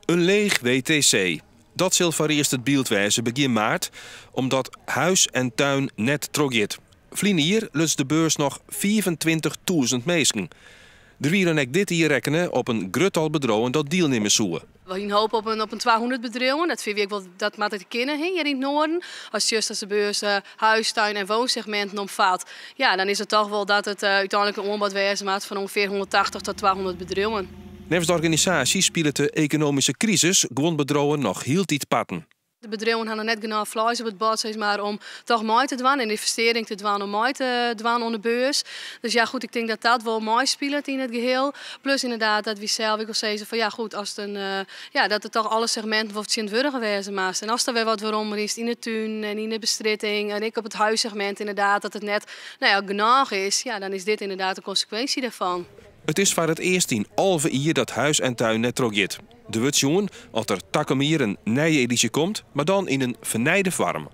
In leech WTC. Dat sil foarearst it byld wêze begjin maart, omdat Huis en Tuin net trochgiet. Ferline jier luts de beurs noch 25.000 minsken. Der wie dan ek dit jier rekkene op in grut tal bedriuwen dat dielnimme soe. We hiene hope op in 200 bedriuwen. Dat fine wy ek wol, dat moat it kinne hjir yn it Noarden. As just as de beurs huis, tuin en woonsegmenten omfat, ja, dan is it toch wol dat it úteinlik in oanbod wêze moat fan ûngefear 180 tot 200 bedriuwen. Neffens de organisaasje spilet de ekonomyske krisis guon bedriuwen noch hieltyd parten. De bedriuwen ha noch net genôch fleis op it bord, sis mar, om toch mei te dwaan en ynvestearring te dwaan om mei te dwaan oan de beurs. Dus ja, goed, ik tink dat dat wol meispilet yn it gehiel. Plus ynderdaad dat wy sels ek wol sizze fan ja, goed, as it in, ja, dat it toch alle segminten wol fertsjintwurdige wêze moat. En ast der wer wat werom rinst yn de tún en yn de bestrjitting en ek op it huissegmint ynderdaad, dat it net, no ja, genôch is, ja, dan is dit ynderdaad in konsekwinsje dêrfan. It is foar it earst yn 11 jier dat Huis en Tuin net trochgiet. Der wurdt sjoen oft der takom jier in nije edysje komt, mar dan yn in fernijde foarm.